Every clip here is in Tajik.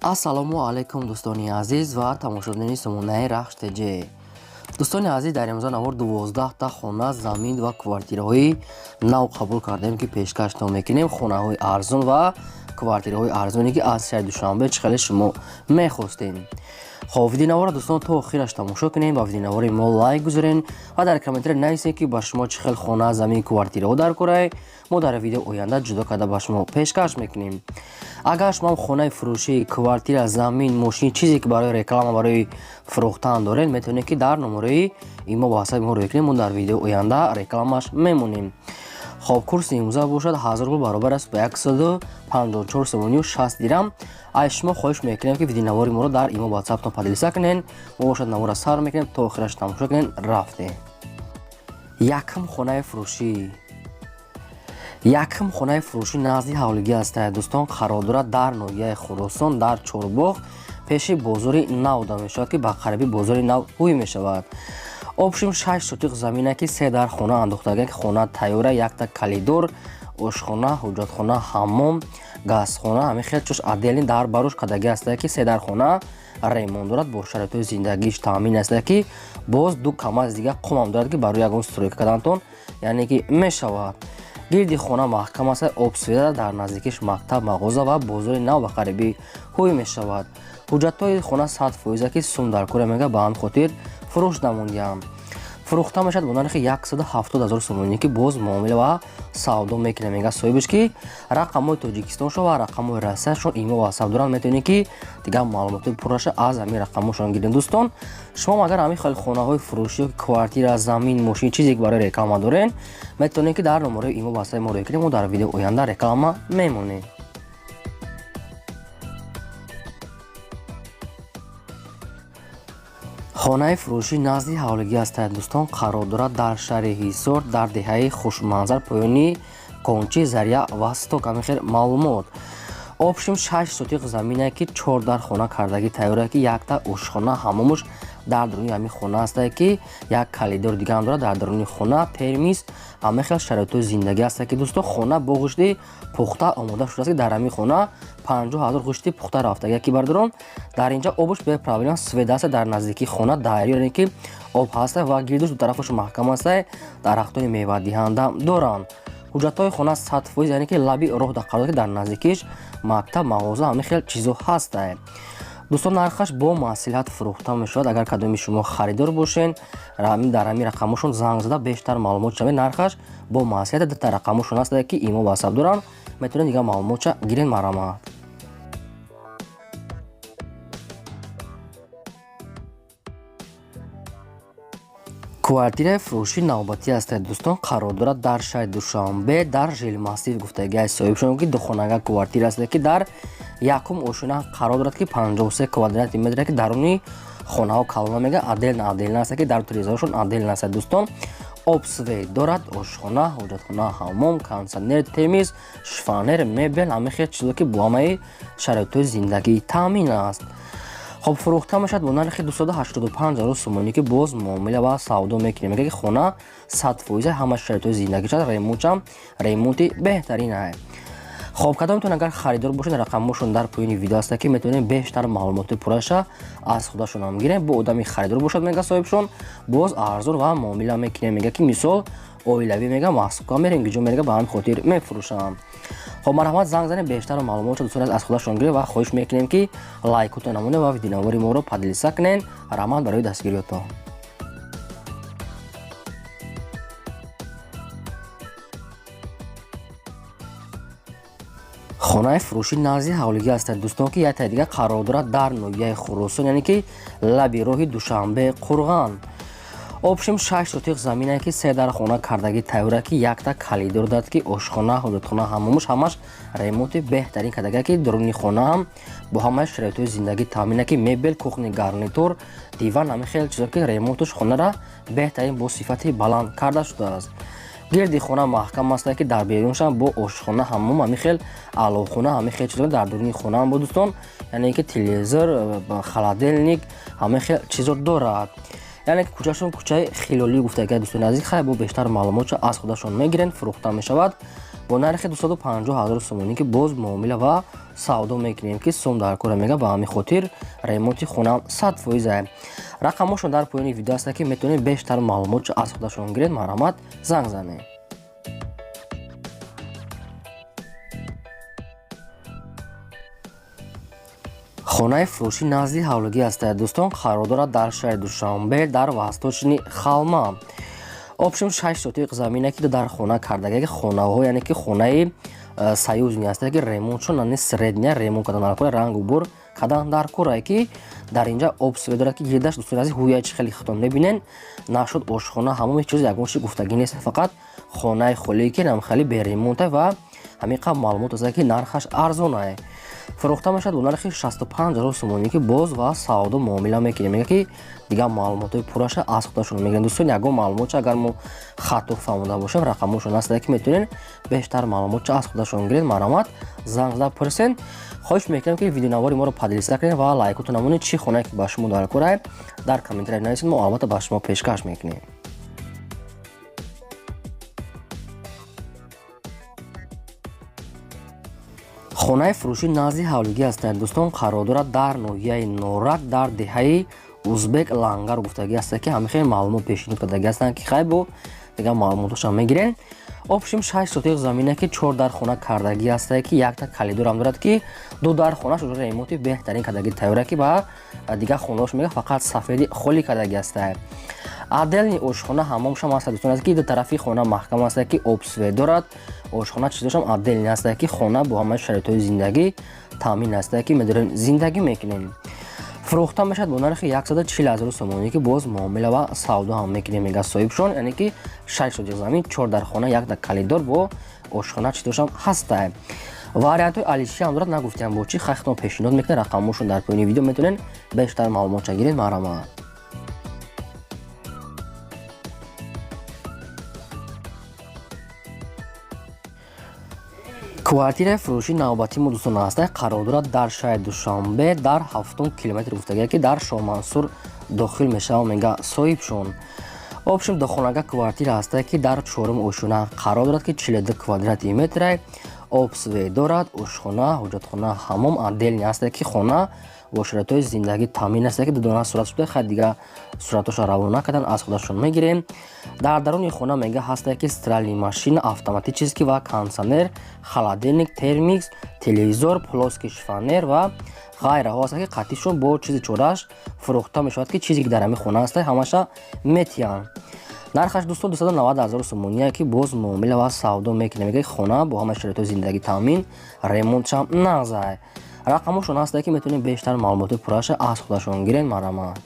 Ассалому алайкум, дӯстони азиз ва тамошобинони сомонаи Рахш ТЖ. Дӯстони азиз, дар имрӯза навор 12та хона, замин ва квартираҳои нав қабул кардем, ки пешкаштон мекунем. Хонаҳои арзон ва квартираҳои арзоне, ки аз шаҳри Душанбе чӣ хеле шумо мехостем. Хоб, видеонаворро, дӯстон, то охираш тамошо кунем ва видеонавори мо лайк гузорен ва дар комментария нависем, ки ба шумо чӣ хел хона, замин, квартираҳо дар кораи. Мо дар видео оянда ҷудо карда ба шумо пешкаш мекунем. Агар шумо хонаи фурӯшӣ, квартира, замин, мошин, чизе ки барои реклама, барои фурӯхтан доред, метавонед, ки дар номерои имо ба ватсапи мо рӯй кунем. Мо дар видео оянда рекламаш мемонем. Хоб, курси имрӯза бошад 1000 рубл, баробар аст ба 154 сомонию 60 дирам. Аз шумо хоҳиш мекунем, ки видеонавори моро дар имо ватсаптон поделиться кунед. Мо бошад навора сар мекунем, то охираш тамошо кунед. Рафтем. Якум хонаи фурӯшӣ. Якум хонаи фурӯшӣ назди ҳавлигӣ аст, дӯстон, қарор дорад дар ноҳияи Хуросон, дар Чорбоғ, пеши бозори нав да мешавад, ки ба қариби бозори нав ҳуй мешавад. Общим 6 сотиқ замина, ки се дар хона андохтага, ки хона тайёра, якта калидор, ошхона, ҳуҷҷатхона, ҳаммом, газхона, ҳамин хел чош отдельный дар барош кадаги аста, ки се дар хона ремонт дорад, бо шароитҳои зиндагиш таъмин аста, ки боз ду камаз дига қумам дорад, ки барои ягон стройка кардантон, яъне ки мешавад. Гирди хона маҳкам аст, об, свет, дар наздикиш мактаб, мағоза ва бозори нав ба қарибӣ ҳуй мешавад. Ҳуҷҷатҳои хона 100%, ки сум дар кора, мега, ба ҳамин хотир фурӯш намондиям. Фурӯхта мешавад бо нархи 170 ҳазор сомонӣ, ки боз муомила ва савдо мекунад, мега соҳибаш, ки рақамҳои Тоҷикистоншон ва рақамҳои Россияшон имо ватсап доранд. Метавонед, ки дигар маълумотҳои пурраша аз ҳамин рақамҳошон гиред. Дӯстон, шумо агар ҳамин хел хонаҳои фурӯшӣ, квартира, замин, мошин, чизе ки барои реклама доред, метавонед, ки дар номерои имо ватсапи мо рӯй кунед. Мо дар видео оянда реклама мемонем. Хонаи фурӯшӣ назди ҳавлигӣ аст, дӯстон, қарор дорад дар шаҳри Ҳисор, дар деҳаи Хушманзар, поёни кончи Заря Восток. Ҳамин хел маълумот. Общим 6 сотиқ замине, ки чор дар хона кардагӣ тайёра, ки якта ошхона, ҳаммомуш дар даруни ҳамин хона аста, ки як калидор дигаам дорад дар даруни хона, термис, ҳамин хел шароитҳои зиндагӣ аста, ки, дӯсто, хона бо ғишти пухта омода шудааст, ки дар ҳамин хона 50 ҳазор ғишти пухта рафтага, ки бардорон дар инҷа обуш бепроблема, свет аста, дар наздикии хона дарё, яъне ки об ҳаста ва гирдуш ду тарафаш маҳкам аста, дарахтони мевадиҳанда доранд. Ҳуҷҷатҳои хона 100%, яъне ки лаби роҳ да қарор, ки дар наздикиш мактаб, мағоза, ҳамин хел чизо ҳаста. Дӯстон, нархаш бо маслиҳат фурӯхта мешавад. Агар кадоми шумо харидор бошен, дар ҳамин рақамҳошон занг зада бештар маълумот шавед. Нархаш бо маслиҳат, дута рақамҳошон аст, ки имо ватсап доранд, метавонед дигар маълумотша гирен. Марҳамат. Квартираи фурӯшӣ навбатӣ аст, дӯстон, қарор дорад дар шаҳри Душанбе, дар жилмассив гуфтагиаи соҳибшон, ки духонага квартира аст, ки дар якум ошёна қарор дорад, ки 53 квадрати метр, ки даруни хонаҳо калона, мега, отдельно отдельно аст, ки дар тирезаҳошон отдельно аст. Дӯстон, об, свет дорад, ошхона, ҳоҷатхона, ҳаммом, кондитсионер, темиз, шифоньер, мебел, ҳамин хел чизо, ки бо ҳамаи шароитҳои зиндагӣ таъмин аст. Хоб, фурӯхта мешавад бо нархи 285 ҳазор сомонӣ, ки боз муомила ва савдо мекунем. Мега, ки хона 100%, ҳама шароитҳои зиндагӣ шавад, ремонтшам ремонти беҳтарин ай. Хоб, кадомтон агар харидор бошед, рақамҳошон дар поёни видео аста, ки метавонед бештар маълумоти пурраша аз худашонам гирем. Бо одами харидор бошад, мега соҳибшон, боз арзон ва муомила мекунем. Мега, ки мисол оилавӣ, мега, Москва мерем, гиҷо мерега, ба ҳамин хотир мефурӯшам. Хоб, марҳамат, занг занед, бештар маълумотро, дӯстон, аз худашон гиред ва хоҳиш мекунем, ки лайкотон намонед ва видеонавори моро поделиться кунед. Раҳмат барои дастгириётон. Хонаи фурӯшӣ назди ҳавлигӣ аст, дӯстон, ки яктаи дига қарор дорад дар ноҳияи Хуросон, яъне ки лаби роҳи Душанбе Қурған. Общим 6 сотиқ замине, ки се дар хона кардагӣ тайёра, ки якта калидор дорад, ки ошхона, ҳоҷатхона, ҳаммомуш ҳамаш ремонти беҳтарин кардага, ки даруни хона ҳам бо ҳамаи шароитҳои зиндагӣ таъмина, ки мебел, кухни гарнитур, диван, ҳамин хел чизо, ки ремонтуш хонара беҳтарин бо сифати баланд карда шудааст. Гирди хона маҳкам аст, ки дар беруншам бо ошхона, ҳаммом, ҳамин хел аловхона, ҳамин хел чизо дар дуруни хонаам бо, дӯстон, яъне ки телевизор, холодильник, ҳамин хел чизо дорад. Яъне ки кӯчашон кӯчаи Хилолӣ гуфтага, дӯстони азиз. Хай, бо бештар маълумотшо аз худашон мегирен. Фурӯхта мешавад Бо нархи 250 ҳазор сомонӣ, ки боз муомила ва савдо мекунем, ки сом дар кора мега, ба ҳамин хотир ремонти хона 100%. Рақамошон дар поёни видео аст, ки метавонед бештар маълумот аз худашон гиред. Марҳамат, занг занед. Хонаи фурӯшӣ назди ҳавлигӣ ҳастад, дӯстон, қарор дорад дар шаҳри Душанбе, дар Восточный Холма. Общем, 6 сотиқ замина, ки дар хона кардаги, хонаҳо, яъне ки хонаи союзный ҳастад, ки ремонтшон, яъне средняя ремонт кардан дар кора, рангу бур кардан дар кора, ки дар инҷа об свет дорад, ки гирдаш, дӯстони азиз, ҳуя чи хеле хитом мебинен нашуд, ошхона, ҳамом, ҳеҷ чиз ягон чи гуфтагӣ нест, фақат хонаи холие, ки намхали беремонта ва ҳамин қабл маълумот аст, ки нархаш арзонае. Фурӯхта мешавад бо нархи 65 ҳазор сомонӣ, ки боз ва савдо муомила мекунем. Мега, ки дигар маълумотҳои пурраша аз худашон мегирем. Дӯстон, ягон маълумотча агар мо хато фаҳмода бошем, рақамошон аст, ки метавонед бештар маълумотча аз худашон гиред. Марҳамат, занг зада пурсен. Хоҳиш мекунем, ки видеонавори моро поделиться кунед ва лайкотон намонед. Чӣ хонае ки ба шумо дар кора, дар комментария нависед, мо албатта ба шумо пешкаш мекунем. Хонаи фурӯшӣ назди ҳавлигӣ ҳастанд, дӯстон, қарор дорад дар ноҳияи Норак, дар деҳаи Узбек Лангар гуфтагӣ ҳастанд, ки ҳамин хеле маълумот пешниҳод кардагӣ ҳастанд, ки хай бо дигар маълумотошам мегирем. Общем, 6 сотиқ замина, ки 4 дар хона кардагӣ ҳастад, ки якта калидорам дорад, ки ду дар хонаш уже ремонти беҳтарин кардагӣ тайёра, ки ба дигар хонаош мега фақат сафеди холӣ кардагӣ ҳастад. Отдельный ошхона, ҳамомшам ҳаст, дӯстон, аст, ки ду тарафи хона маҳкам аст, ки об свет дорад, ошхона чизошам отдельный аст, ки хона бо ҳамаи шароитҳои зиндагӣ таъмин аст, ки медорем, зиндагӣ мекунем. Фурӯхта мешавад бо нархи 140 ҳазор сомонӣ, ки боз муомила ва савдо ҳам мекунем, мега соҳибшон. Яъне ки 6 сотиқ замин, 4 дар хона, якта калидор бо ошхона чизошам ҳаста. Вариантҳои алиши ҳам дорад, нагуфтиам бо чӣ хахтон пешниҳод мекунад. Рақамошон дар поёни видео, метавонед бештар маълумотча гиред. Марҳамат. Квартираи фурӯши навбатии мо, дӯстон, ҳаста, қарор дорад дар шаҳри Душанбе, дар 7-ум километр гуфтагия, ки дар Шоҳмансур дохил мешавад, мега соҳибшон. Общем, дохонага квартира ҳаста, ки дар чорум ошёна қарор дорад, ки 42 квадрати метра, об свет дорад, ошхона, ҳоҷатхона, ҳамом отдельный ҳаста, ки хона бо шароитҳои зиндагӣ таъмин аст, ки дудона сурат шуда, хай дигар суратҳоша равона накардан, аз худашон мегирем. Дар даруни хона, мега, ҳаста, ки стиральный машина автоматический ва кондиционер, холодильник, термикс, телевизор, плоский шифоньер ва ғайраҳо ҳаст, ки қатишон бо чизи чораш фурӯхта мешавад, ки чизе ки дар ҳамин хона ҳаста, ҳамаша метиҳанд. Нархаш, дӯстон, 290 ҳазор сомония, ки боз муомила ва савдо мекунем. Мега, хона бо ҳамаи шароитҳои зиндагӣ таъмин, ремонтшам нағзай. Рақамошон ҳаста, ки метавонед бештар маълумоти пурраша аз худашон гиред. Марҳамат.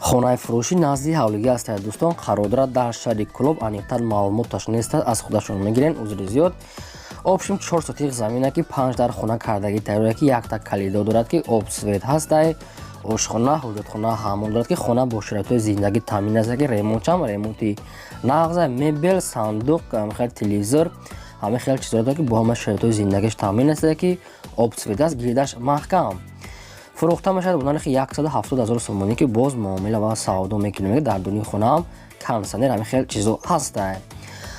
Хонаи фурӯшӣ назди ҳавлигӣ ҳастад, дӯстон, қарор дорад дар шаҳри Кӯлоб. Аниқтар маълумоташ нест, аз худашон мегирен, узри зиёд. Общем, 4 сотиқ замина, ки 5 дар хона кардагӣ тайёра, ки якта калидор дорад, ки об свет ҳастай, ошхона, ҳоҷатхона, ҳамом дорад, ки хона бо шароитҳои зиндагӣ таъмин аст, ки ремонтшам ремонти нағза, мебел, сандуқ, ҳамин телевизор, ҳамин хел чизҳо дорад, ки бо ҳама шароитҳои зиндагиш таъмин аст, ки об свет аст, гирдаш маҳкам. Фурӯхта мешавад бо нархи 170 ҳазор сомонӣ, ки боз муомила ва савдо мекунем. Дар дуни хонаам кондиционер, ҳамин хел чизо ҳастанд.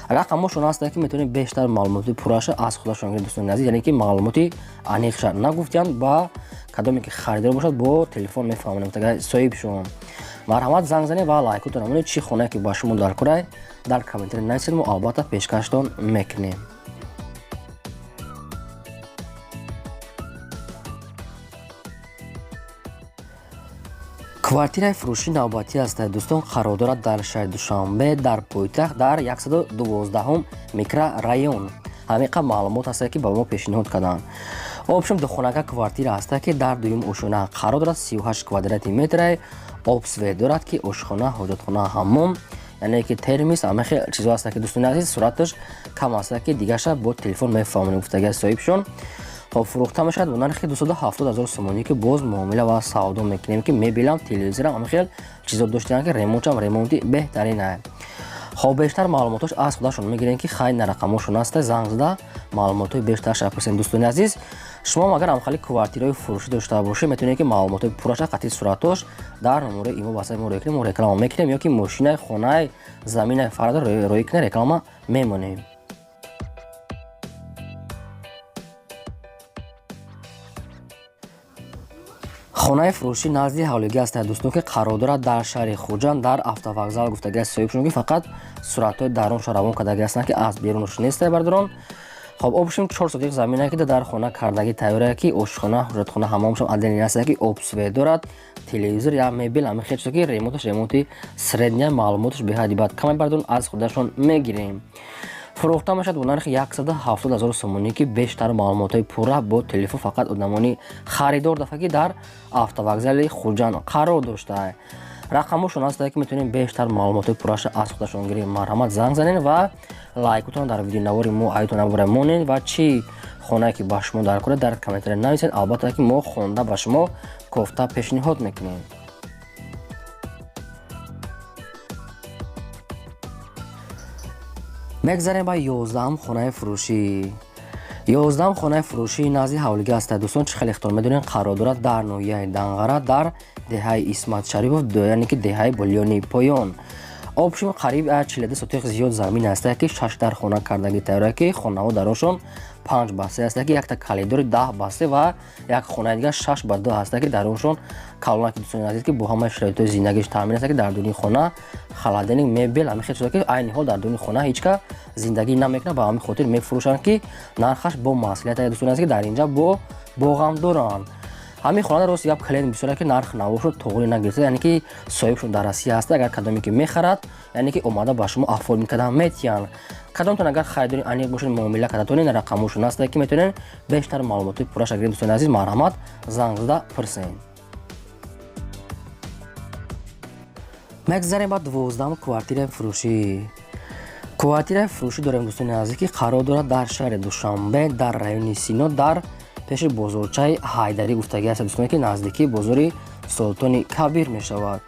Рақамошон ҳастанд, ки метавонед бештар маълумоти пурраша аз худашон гиред, дӯстони азиз. Яъне ки маълумоти аниқша нагуфтиянд, ба кадоме ки харидор бошад, бо телефон мефаҳмонем соҳибшон. Марҳамат, занг занед ва лайкотон намонед. Чӣ хонае ки ба шумо дар кора, дар комментария нависед, мо албатта пешкаштон мекунем. Квартираи фурӯши навбатӣ ҳастад, дӯстон, қарор дорад дар шаҳри Душанбе, дар пойтахт, дар 112-ум микрорайон. Ҳамин қабл маълумот ҳастад, ки ба мо пешниҳод карданд. Общем, духонака квартира ҳастад, ки дар дуюм ошёна қарор дорад, 38 квадрати метра, об свет дорад, ки ошхона, ҳоҷатхона, ҳаммом, яъне ки термис, ҳама хел чизҳо ҳастад, ки, дӯстони азиз, сураташ кам ҳастад, ки дигарша бо телефон мефаҳмонем, гуфтагиаст соҳибшон. Хоб, фурӯхта мешавад бо нархи 270 ҳазор сомонӣ, ки боз муомила ва савдо мекунем, ки мебелам, телевизорам, ҳама хел чизо доштианд, ки ремонтшам ремонти беҳтарин. Хоб, бештар маълумотош аз худашон мегирем, ки хай на рақамошон аста, занг зада маълумотҳои бештарша пурсем. Дӯстони азиз, шумо агар ҳамхали квартираҳои фурӯшӣ дошта бошед, метавонед, ки маълумотҳои пурраша қатъи суратош дар номерои имо васаи мо рӯй кунем, мо реклама мекунем, ё ки мошинаи, хонаи, заминаи фарда рӯй кунем, реклама мемонем. Хонаи фурӯшӣ назди ҳавлигӣ ҳастад, дӯстон, ки қарор дорад дар шаҳри Хуҷанд, дар автовокзал гуфтагӣ аст соҳибшон, ки фақат суратҳои дарунша равон кардагӣ ҳастанд, ки аз берунаш нестай, бардорон. Хоб, общем, 4 сотих замина, ки дар хона кардагӣ тайёра, ки ошхона, ҳуҷратхона, ҳамомшон отдельный ҳаста, ки об, свет дорад, телевизор, я мебел, ҳами хел чизо, ки ремонташ ремонти средний, маълумоташ беҳади бад камай, бардорон, аз худашон мегирем. Фурӯхта мешавад бо нархи 170 ҳазор сомонӣ, ки бештар маълумотҳои пурра бо телефон фақат одамони харидор дафа, ки дар автовокзали Хуҷанд қарор дошта. Рақамошон ҳаста, ки метавонем бештар маълумотҳои пурраша аз худашон гирем. Марҳамат, занг занед ва лайкотон дар видеонавори мо аютон набора монед ва чӣ хонае ки ба шумо дар кора, дар комментария нависед. Албатта, ки мо хонда ба шумо кофта пешниҳод мекунем. Мегзарем ба 11-ум хонаи фурӯшӣ. 11-ум хонаи фурӯшии назди ҳавлигӣ ҳастад, дӯстон. Чӣ хеле ихтиёр медонем, қарор дорад дар ноҳияи Данғара, дар деҳаи Исмат Шарипов, яъне ки деҳаи Булёни Поён. Общем, қариб 42 сотих зиёд замин ҳаста, ки шаш дар хона кардагӣ тайёра, ки хонаҳо дарошон 5 ба 3 ҳаста, ки якта калидори 10 ба 3 ва як хонаи дигар 6 ба 2 ҳаста, ки дароншон калона, ки дӯстони азиз, ки бо ҳамаи шароитҳои зиндагиш таъмин аст, ки дар дуни хона холодильник, мебел, ҳамин хел чизо, ки айни ҳол дар дуни хона ҳеҷ ка зиндагӣ намекунад. Ба ҳамин хотир мефурӯшанд, ки нархаш бо маслиҳат, дӯстони азиз, ки дар инҷа бо боғам доранд. Ҳамин хонада, рост гап, клиент бисёре, ки нарх навошуд тоғри нагирифта, яъне ки соҳибшон дар Россия ҳаста. Агар кадоме ки мехарад, яъне ки омада ба шумо оформить карда метиҳанд. Кадомтон агар харидори аниқ бошед, муомила карда тонед, рақамошон ҳаста, ки метавонед бештар маълумотҳои пурраша гиред. Дӯстони азиз, марҳамат, занг зада пурсед. Мегзарем ба 12-ум квартираи фурӯшӣ. Квартираи фурӯшӣ дорем, дӯстони азиз, ки қарор дорад дар шаҳри Душанбе, дар райони Сино, дар пеши бозорчаи Ҳайдарӣ гуфтагӣ аст, дӯстоне, ки наздикии бозори Султони Кабир мешавад.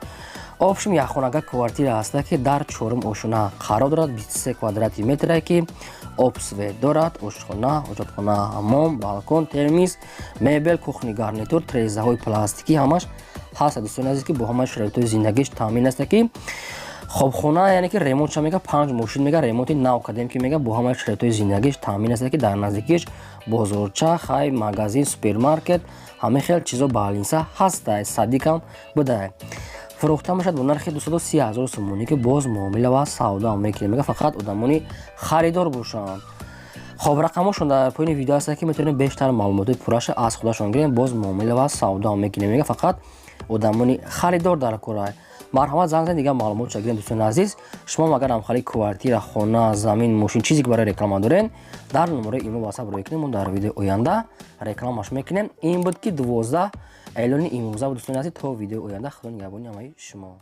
Общем, якхонага квартира ҳаста, ки дар чорум ошона қарор дорад, 23 квадрати метре, ки об, свет дорад, ошхона, ҳоҷатхона, ҳамом, балкон, термис, мебел, кухонный гарнитур, трезаҳои пластикӣ ҳамаш ҳаст, дӯстони азиз, ки бо ҳамаи шароитҳои зиндагиш таъмин аст, ки хобхона, яъне ки ремонтша мега, панҷ мошин мега, ремонти нав кардем, ки мега бо ҳамаи шароитҳои зиндагиш таъмин аст, ки дар наздикиш бозорча, хай, магазин, супермаркет, ҳамин хел чизо, больница ҳаста, садикам буда. Фурӯхта мешавад бо нархи 230 ҳазор сомонӣ, ки боз муомила ва савдо мекунем, мега фақат одамони харидор бошанд. Хоб, рақамошон дар поёни видео ҳаст, ки метавонем бештар маълумотҳои пурраша аз худашон гирем. Боз муомила ва савдо мекунем, мега фақат одамони харидор дар кора. Марҳамат, занг занед, дигар маълумотша гирем. Дӯстони азиз, шумо агар ҳамхали квартира, хона, замин, мошин, чизе ки барои реклама дорен, дар номерои имо ватсап рӯй кунем, мо дар видеои оянда рекламаш мекунем. Ин буд, ки 12 эълони имрӯза буд, дӯстони азиз. То видеои оянда, худо нигаҳбони ҳамаи шумо.